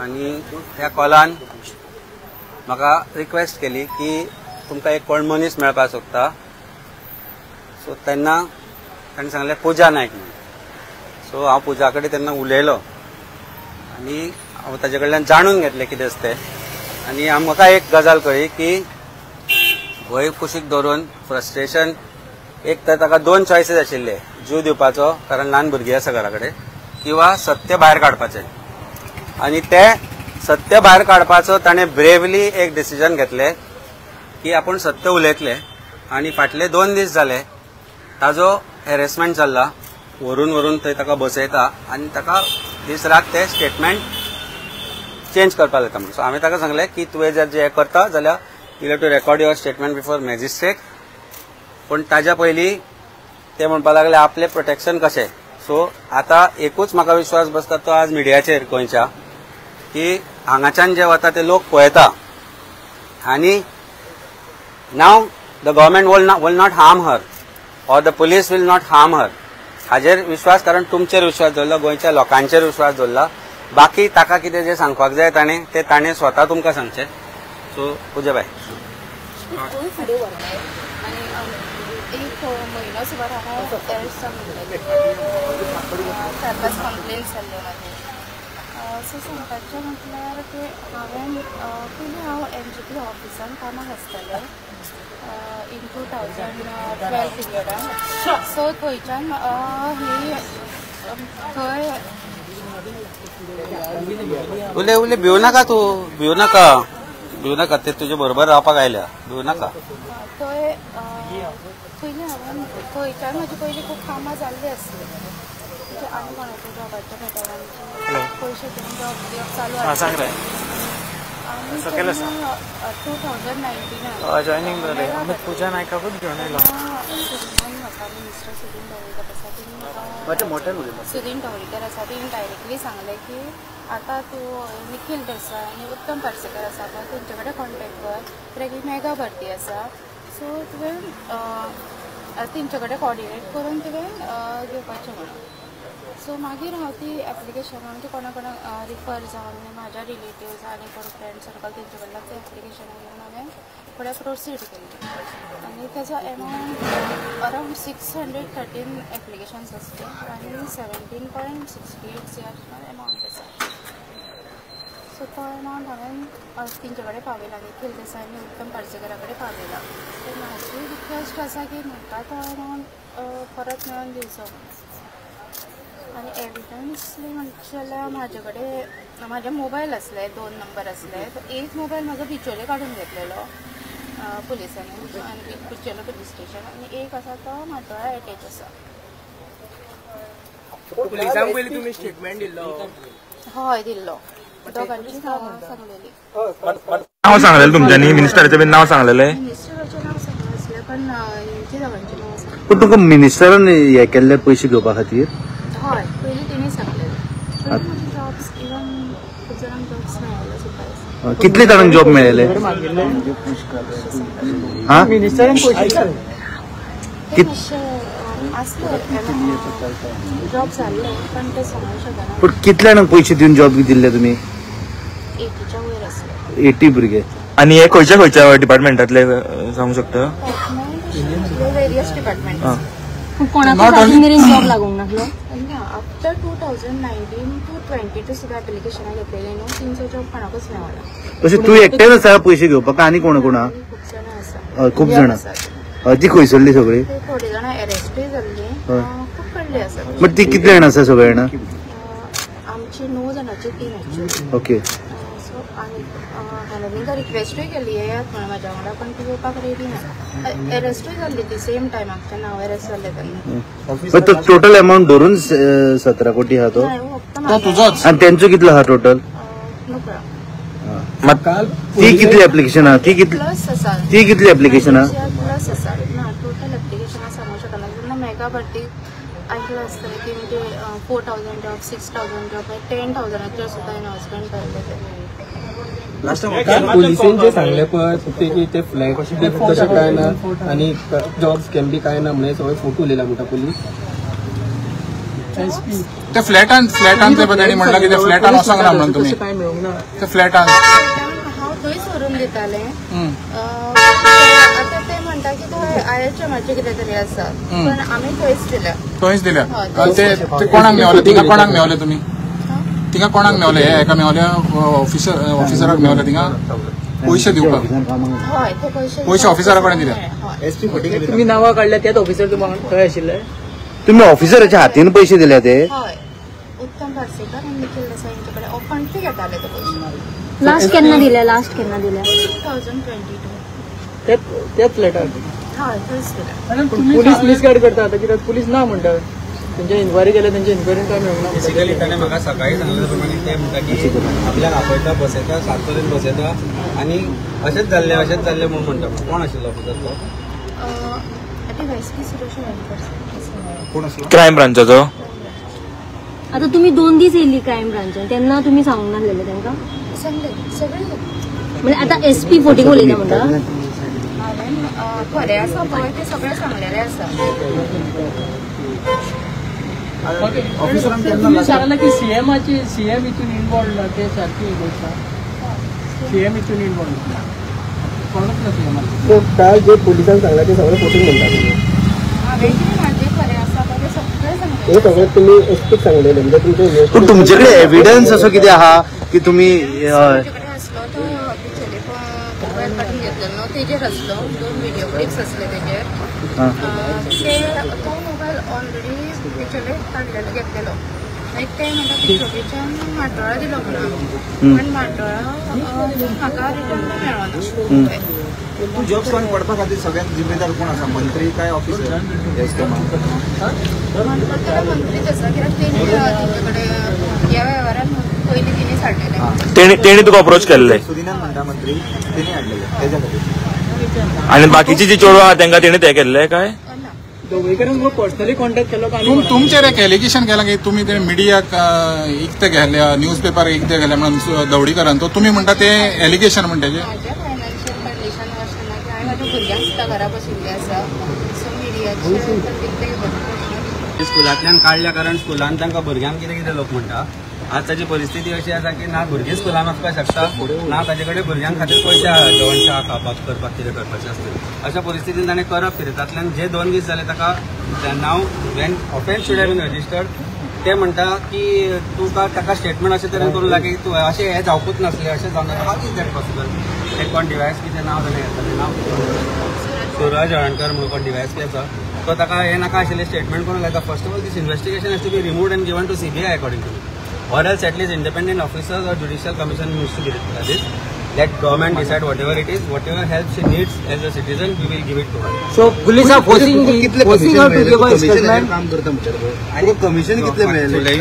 आनी त्या कॉलान म्हाका रिक्वेस्ट केली की तुमकां एक कोण मनीस मेळपाक सोदता. सो तेन्ना ताणें सांगलें पूजा नायक म्हणून. सो हांव पूजा कडेन तेन्ना उलयलो आनी हांव ताजे कडल्यान जाणून घेतलें कितें आसा तें. आनी म्हाका एक गजाल कळ्ळी की भंय कुशीक दवरून फ्रस्ट्रेशन, एक तर ताका दोन चॉयसीस आशिल्ले, जीव दिवपाचो कारण ल्हान भुरगीं आसा घरा कडेन, किंवा सत्य भायर काडपाचें. आनी ते सत्य भायर काडपाचो ताणें ब्रेवली एक डिसिजन घेतलें की आपूण सत्य उलयतले. आनी फाटले 2 दीस जाले ताजो हॅरेसमेंट चल्ला, व्हरून व्हरून थंय ताका बसयता आनी ताका दीस रात ते स्टेटमेंट चेंज करपाक लायता म्हणून. सो हांवें ताका सांगलें की तुवें जर जें करता जाल्यार you have to record your statement before magistrate. पूण ताज्या पयलीं ते म्हणपाक लागले आपलें प्रोटेक्शन कशें. सो आतां एकूच म्हाका विश्वास बसता तो आज मिडियाचेर गोंयच्या, की हांगाच्यान जे वता ते लोक पळयता आनी now the government will not harm her or the police will not harm her. हाजेर विश्वास, कारण तुमचेर विश्वास दवरला, गोंयच्या लोकांचेर विश्वास दवरला. बाकी ताका कितें जें सांगपाक जाय ताणें तें ताणें स्वता तुमकां सांगचें. सो पूजा बाय, एक म्हयनो सुमार हांव अरेस्ट जावन 4-5 कंप्लेन्स जाल्ल्यो म्हाजे. सो सांगपाचें म्हटल्यार की हांवें पयलीं हांव एनजीपी ऑफिसान कामाक आसतालें इन 2012 पिरियडान. सो थंयच्यान ही थंय उले उले भिवू नाका, तूं भिवू नाका, भिवू नाका, ते तुजे बरोबर रावपाक आयल्या, भिवू नाका. थंय पयलीं हांवें थंयच्यान म्हाजी पयलीं खूब कामां जाल्लीं आसलीं, म्हणजे आनी कोणाच्या जॉबाच्या मॅटरांचे पयशे घेवन जॉब दिवप चालू आसलें. आनी तेन्ना 2019 जॉयनींग जालें. आमी पूजा नायकाकूच घेवन आयलो. सुदिनान म्हाका मिनिस्टर सुदीन ढवळीकर आसा, तिणी म्हाका सुदीन ढवळीकर आसा तिणी डायरेक्टली सांगलें की आतां तूं निखील देसाय आनी उत्तम पार्सेकर आसा पळय तेंचे कडेन कॉन्टेक्ट कर, कित्याक ही मेगा भरती आसा. सो तुवें तेंचे कडेन कॉर्डिनेट करून तुवें घेवपाचें म्हणून. सो मागीर हांव ती एप्लिकेशनां म्हणजे कोणा कोणाक रिफर जावन म्हाज्या रिलेटिव्स आनी कोण फ्रेंड सर्कल तेंचे कडल्यान ते एप्लिकेशनां घेवन हांवें फुडें प्रोसीड केली. आनी ताजो एमावंट अरावंड 613 एप्लिकेशन्स आसले आनी 17.68 CR amount आसा. सो तो एमावंट हांवें तेंचे कडेन पावयला, निखील देसाय आनी उत्तम पार्सेकरा कडेन पावयला. सो म्हाजी रिक्वेस्ट आसा की म्हाका तो एमावंट परत मेळोवन दिवचो. आनी एविडन्स म्हणचे जाल्यार म्हाजे कडेन म्हाजे मोबायल आसले, 2 नंबर आसले. तो एक मोबायल म्हाजो बिचोले काडून घेतलेलो पुलिसांनी, आनी बिचोले पुलीस स्टेशन, आनी एक आसा तो म्हाटोळा एटॅच आसा. पुलिसांक पयलीं तुमी स्टेटमेंट दिल्लो? हय दिल्लो, दोगांची नांवां सांगलेली. नांव सांगलेलें तुमच्यांनी? मिनिस्टराचें बीन नांव सांगलेलें? मिनिस्टराचें नांव सांगनासलें, पण हेंची दोगांची नांवां सांगलें. पूण तुमकां मिनिस्टरान हें केल्ले पयशे घेवपा खातीर? हय, पयलीं तेणी सांगलेलें. पयलीं म्हजे जॉब्स इवन खूब जाणांक जॉब्स मेळ्ळेले सुद्दां आसा. कितले जाणांक जॉब मेळ्ळेले? मिनिस्टरान पयशे ते मातशें आसले जॉब जाल्ले, पण ते सांगूंक शकना. पूण कितले जाणांक पयशे दिवन जॉब दिल्ले तुमी? 80च्या वयर आसले. 80 भुरगे. आनी हे खंयच्या खंयच्या डिपार्टमेंटांतले सांगूंक शकता? Various department. कोणाकूच अजून मेरेन जॉब लागूंक नासलो? ना, आफ्टर 2019 to 22 सुद्दां एप्लिकेशनां घेतलेलीं न्हू, तेंचो जॉब कोणाकूच मेळना. तशें तूं एकटेच आसा पयशे घेवपाक आनी कोण कोण आहा? खूब जाणां आसा. खूब जाणां. ती खंयसरली सगळी? थोडी जाणां एरेस्टूय जाल्लीं, खूब कडली आसा. बट ती कितले जाणां आसा सगळे जाणां? आमची 9 जाणांची टीम एक्चुअली. ओके. सो आनी हांवें तांकां रिक्वेस्टूय केली येयात म्हणून म्हाज्या वांगडा, पण ती येवपाक रेडी ना. एरेस्टूय जाल्ली ती सेम टायमाक तेन्ना हांव एरेस्ट जाल्लें तेन्ना. तो टोटल अमावंट धरून 17 कोटी आहा तो? आनी तेंचो कितलो आहा टोटल? ती कितली एप्लिकेशन आहा? ती कितली प्लस आसा? ती कितली एप्लिकेशन आहा? प्लस आसा ना टोटल एप्लिकेशनां सांगूंक शकना. जेन्ना मेगा भरती आयकलां आसतलें की म्हणजे 4000 जॉब, 6000 जॉब, 10,000 सुद्दां अनाउन्समेंट केल्लें तें. पुलिसेन जे सांगले पळय ते की ते फ्लॅग तशें काय ना आनी जॉब स्कॅम बी काय ना म्हणून सगळे फोटो उलयला म्हणटा पुलीस. ते फ्लॅटान फ्लॅटान ते तांणी म्हणलां की ते फ्लॅटान वचोंक ना म्हणून तुमी काय मेळूंक ना ते फ्लॅटान हांव थंयच व्हरून दितालें. आतां ते म्हणटा की थंय आयएचएमाचें कितें तरी आसा पण आमी थंयच दिल्या. थंयच दिल्या. ते कोणाक मेवले? तिंगा कोणाक मेवले तुमी? तिंगा कोणाक मेवले? हे एका मेवल्या ऑफिसर ऑफिसराक मेवले तिंगा पयशे दिवपाक? हय, ते पयशे पयशे ऑफिसरा कडेन दिले. तुमी नांवां काडल्या त्याच ऑफिसर तुमकां थंय आशिल्ले? तुम्ही ऑफिसराच्या हातीन पैसे दिले ते? हय, उत्तम पार्सेकर आनी निखील देसाय हेंचे कडेन ओपनली घेताले ते पयशे. लास्ट केन्ना दिले? लास्ट केन्ना दिले? 2022. त्याच फ्लॅटार? हय, थंयच दिले. पुलीस मिसगायड करता आतां कित्याक पुलीस ना म्हणटा तेंच्या इन्क्वायरी केल्या तेंच्या इन्क्वायरीन काय मेळूंक ना. बेसिकली ताणें म्हाका सकाळी सांगलें प्रमाणे ते म्हणटा की आपल्याक आपयता बसयता 7 पर्यंत बसयता आनी अशेंच जाल्लें अशेंच जाल्लें म्हूण म्हणटा. कोण आशिल्लो ऑफिसर तो? क्रायम ब्रांचाचो. आतां तुमी 2 दीस येयल्ली क्रायम ब्रांचान तेन्ना तुमी सांगूंक नासलेलें तांकां? सांगलें सगळें. म्हणजे आतां एसपी फोटींग उलयता म्हणटा? हांवें खरें आसा पळय तें सगळें सांगलेलें आसा. तुम्ही सांगला की सीएमाची सीएम हितून इन्वॉल्व ना ते सारकी गोष्ट सीएम हितून इन्वॉल्व ना कोणूच ना सीएमाक. काल जे पोलिसांक सांगला ते सगळें फोटींग म्हणटा तुमी? हांवें कितें म्हाजें खरें आसा पळय तें सगळें सांगलें. हे सगळें तुमी एसपीक सांगलेलें म्हणजे तुमचें? पूण तुमचे कडेन एविडन्स असो कितें आहा की तुमी म्हजे कडेन आसलो तो तेचेर मोबायल काडून घेतलेलो न्हू तेजेर आसलो 2 व्हिडियो क्लिप्स आसले तेजेर. ते तो मोबायल ऑलरेडी तेचेर काडलेलो घेतलेलो. मागीर ते म्हणटा पिचोकेच्यान म्हाड्डोळा दिलो म्हणून पण म्हाड्डोळा म्हाका रिटर्न मेळना. तूं जॉब स्कॅम पडपा खातीर सगळ्यांत जिम्मेदार कोण आसा? मंत्री काय ऑफिसर? म्हणटा मंत्रीच आसा कित्याक तेणी तेंचे कडेन ह्या वेव्हारान पयलीं तेणी हाडलेलें. तेणी तुका अप्रोच केल्ले? सुदिनान म्हणटा मंत्री तेणी हाडलेले तेज्या खातीर. आनी बाकीची जी चेडवां आहा तेंकां तेणी ते केल्ले काय? ढवळीकरान पर्सनली कॉन्टॅक्ट केलो? तुमचेर एक एलिगेशन केलां की तुमी ते मिडियाक इकते घेतल्या, न्यूज पेपर इकते घेतल्या म्हणून ढवळीकरान. तो तुमी म्हणटा ते एलिगेशन म्हणटा तेजें? म्हाज्या फायनान्शियल कंडिशन अशें ना की हांवें म्हाज्या भुरग्यांक सुद्दां घरा बशिल्लें आसा. सो मिडियाचेर इकतें घेवपाचो प्रश्न. स्कुलांतल्यान काडल्या कारण स्कुलान तांकां भुरग्यांक कितें कितें लोक म्हणटा. आज ताची परिस्थिती अशी आसा की ना भुरगीं स्कुलान वचपाक शकता ना ताजे कडेन भुरग्यां खातीर पयशे आहा जेवण च्या खावपाक करपाक कितें करपाचें आसता. अशा परिस्थितीन ताणें करप कितें? तातल्यान जे 2 दीस जाले ताका now when offence should have been registered ते म्हणटा की तुका ताका स्टेटमेंट अशे तरेन करूं लागे की तूं अशें हें जावपूच नासलें अशें जावना. How is that possible? एक कोण डिवायस कितें नांव ताणें घेतलें नांव सुरज हळणकर म्हणून कोण डिवायस पी आसा तो ताका हें नाका आशिल्लें स्टेटमेंट करूंक लायता. First of all this investigation has to be removed and given to CBI according to me. Or else at least independent officers or judicial commission needs to be this. Let government decide whatever it is, whatever help she needs as a citizen, we will give it to her. So police are forcing her to give a statement. काम करता म्हणटा commission कितले मेळ्ळे?